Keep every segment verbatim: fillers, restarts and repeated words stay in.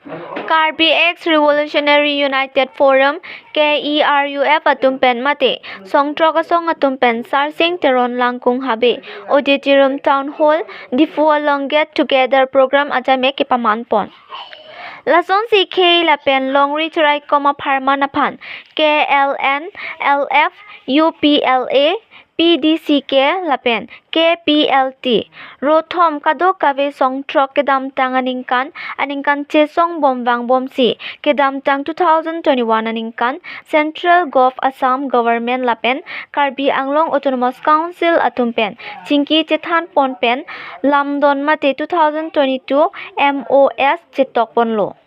Karbi Ex Revolutionary United Forum, K E R U F atum pen mate songthrok asong atum pen Sarsing Teron Langkung Habe Auditorium Town Hall, Diphu along Get Together Program ajame kepaman pon. Lasonsi khei lapen longri cheraikom apharman aphan K L N, L F, U P L A, P D C K lapen K P L T, rothom kadokave songthrok kedamtang aningkan, aningkan chesong bom vang bomsi kedamtang two thousand twenty-one aningkan Central Gov Assam Government lapen Karbi Anglong Autonomous Council atum pen chingki chethan pon pen lamdon mate two thousand twenty-two M O S chetok ponlo.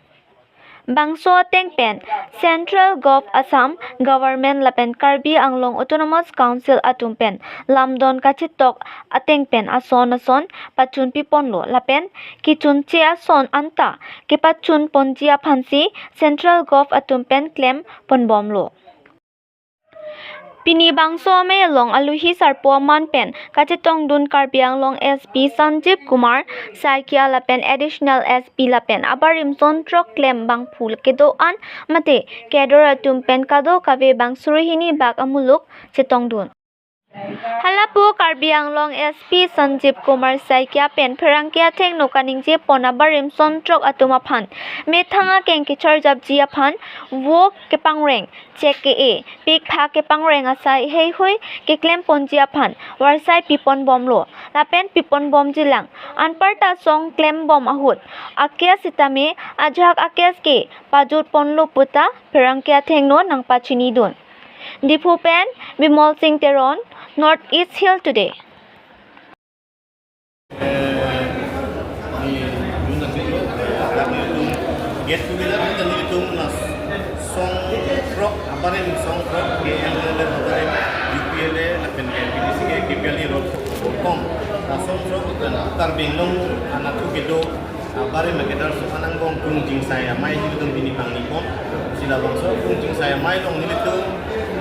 Bangso ateng pen Central Gov Assam Government lapen Karbi Anglong Autonomous Council atum pen lamdon kachetok ateng pen ason ason pachun piponlo lapen kechunche ason anta kepachun ponji aphansi Central Gov atum pen klem ponbomlo. Pini bangso amei along aluhi sarpo aman pen kachetongdun Karbi Anglong S P Sanjeev Kumar Saikia lapen Additional S P lapen abarim songthrok klem bangphu kedo-an mate cadre atum pen kadokave bang suri hini bak amuluk chetongdun. Halapu Karbi Anglong S P Sanjeev Kumar Saikia pen pherangke athengno kaningje pon abarim songthrok atum aphan methang akeng kecharjapji aphan vo kepangreng chek ke-e, pikphak kepangreng asai heihui keklem ponji aphan varsai piponbomlo. Lapen piponbomji lang anparta song klembom ahut a-case sitame ajahak a-case ke pajut ponlo puta pherangke athengno nangpachinidun. Diphu pen Bimol Singh Teron, North East Hill Today. Get together kita nelitum na songthrok, abarim songthrok, K L N L abarim, U P L A lapen K P D C K, K P L A rot kong. Na songthrok kita na Karbi Anglong anatthu kedo abarim kedar sukanang bong kung jingsai amei nelitum pini pangni pon. Si labangso kung jingsai amei along nelitum,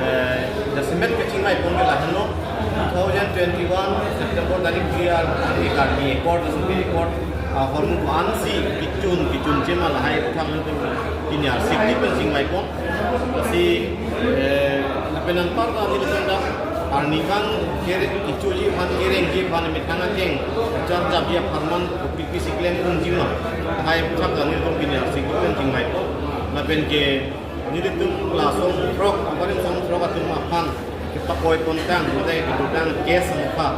eh, jasemet kachingvai pon ke lahenlo. Two thousand twenty-one September tarik three ar ani Karbi Accord, Karbi Accord, ah, hormu ansi kechun, kechunche ma lahai uthang nelitum pini arsik di pen chingvai pon. Si, eh, lapen anparta nelitum dak arnivang kere kechunji aphan kerengji aphan methang akeng charjapji apharman kopisi klem ponji ma lahai uthang nelitum pini arsik di pen chingvai pon. Lapen ke nelitum la songthrok, abarim songthrok atum aphan kepapoi pontang, mate kedotang case mukha.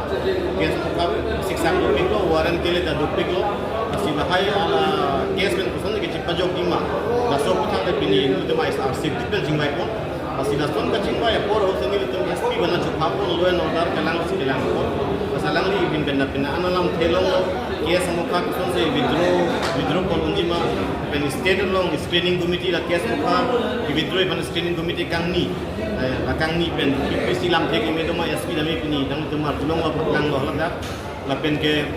Case mukha siksak dopiklo, warrant kele ta dopiklo. Lasi lahai ala case pen koson kechepajokji ma. Laso aputhak ke pini nelitum ais arsik di pen chingvai pon. Lasi lason kachingvai apor ahut nelitum S P bana chupha pon, law and order kelang si kelang pon. Lasi alangli ipin pen na pina ana lamthe longlo, case mukha kosonsi withdraw, withdraw pon unji ma. Pen state along screening committee la case mukha withdraw pen screening committee kangni, eh, la kangni pen P P C lamthe keme do ma S P dami pini nangtum arjulong lo paklanglo ladak. Lapen ke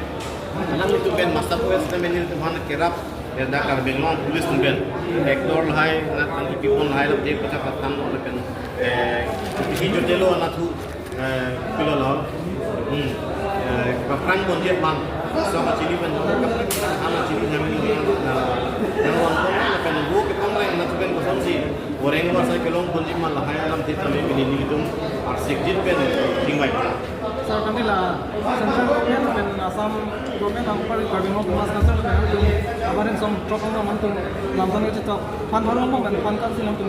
alanglitum pen masa po S P men nelitum aphan kerap, ya da Karbi Anglong police atum pen actor lahai, nat ang ipipon lahai lamthe pachak pathan lapen, eh, hi jotelo anatthu, eh, pilo lo. Hmm. Eh, kaprang ponji aphan, so kachini pen, ana chini nami na, na, na wan pon, lapen vo kepangreng anatthu pen kosonsi goreng varsai kelong ponji ma lahai alamthe tame pini nelitum arsik di pen chingvai. Sir, kami la central government pen Assam government ang pari Karbi Anglong Autonomous Council pen abarim songthrok ang mantum lamdon kechetok aphan baru ang pen aphan kan si lamtum.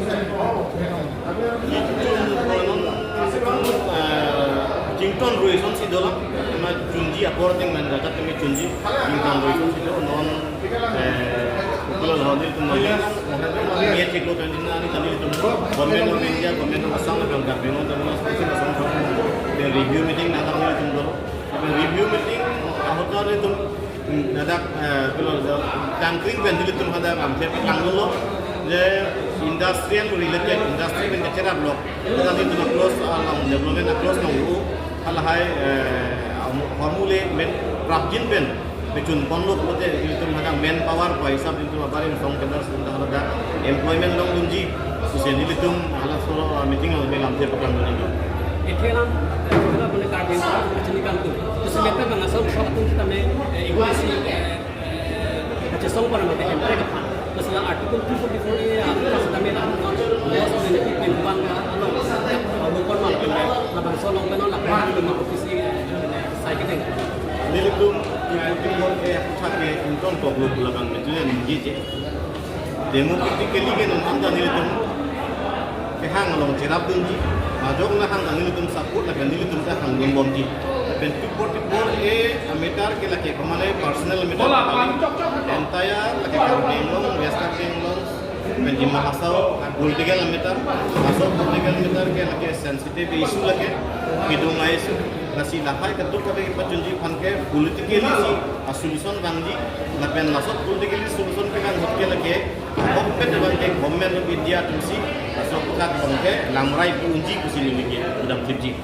Eh, jington rui asonsi dolang, ma chunji apor ateng men jagat kami chunji, jington rui asonsi do, non, eh, popular holi tum non, ye chiklo twenty na ni kami tum, Government of India, Government of Assam, Government of Assam, Government of Assam, the review meeting na kami tum do, review meeting, ahota ni tum, Ladak, eh, pilo, tangkring pen nelitum hadak lamthe paklanglo, je industrial related, industry pen kacherap lo. Ladak nelitum close along development close along lo. Halahai, eh, hormu le men prapjin pen pechun ponlo pulote nelitum hadak manpower pu hisap nelitum abarim song kedar sunda hadak employment longdunji. Pusi nelitum hala soro, ah, meeting along lamthe paklangdun nelitum. Ethi alam, eh, hala pune Karbi Anglong kachini kangtung. Pusi mete bang asong sok atum sitame, eh, ibu isi, eh, eh, kachesong pon mete emprek aphan. Pusi la Two forty-four A, ah, First Amendment, ah, laws of the Nilip Tengku Bang, ah, along, ah, Bokon Mal, ah, labangso along pen, ah, lapuan pen, ah, office, ah, sai kedeng. Nelitum, ah, two forty-four A aputhak ke ingtong toklo pu labang menjune ningjeje. Democratically ke non anta nelitum kehang along cherapdunji, majok la hang ta nelitum support, lake nelitum ta hangdun bomji. Lapen two forty-four A a-matter ke lake komatne personal matter, entire lake Karbi Anglong, West Karbi Anglong, pen Dima Hasao political matter, Hasao political matter ke lake sensitive issue lake, kedung a-issue. Lasi lahai kedo kave kepachunji aphan ke politically si a-solution vangji, lapen laso politically solution kevang ahut ke lake, ahokpet abang ke Government of India atumsi laso aputhak abang ke lamrai pu-unji pusi neli ke kedam thipji.